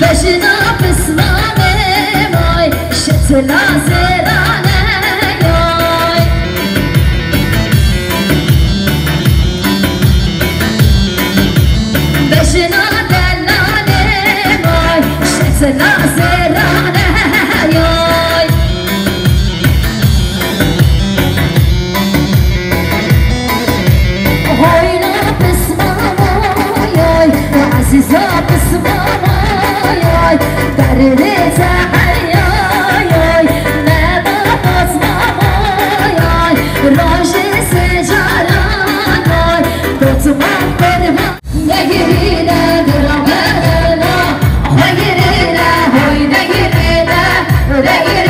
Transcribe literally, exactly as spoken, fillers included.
Bejina pismamê moy, şitila zêrane yoy. Bejina delalê moy, şitila zêrane yoy. Hoyna pismama yoy, Ezîza pismama yoy, derê te heya yoy, mema pismama yoy, rojê sê caran yoy, dotman kurban. Negirîne dira berna, negirîne hoy, negirîne, negirîne.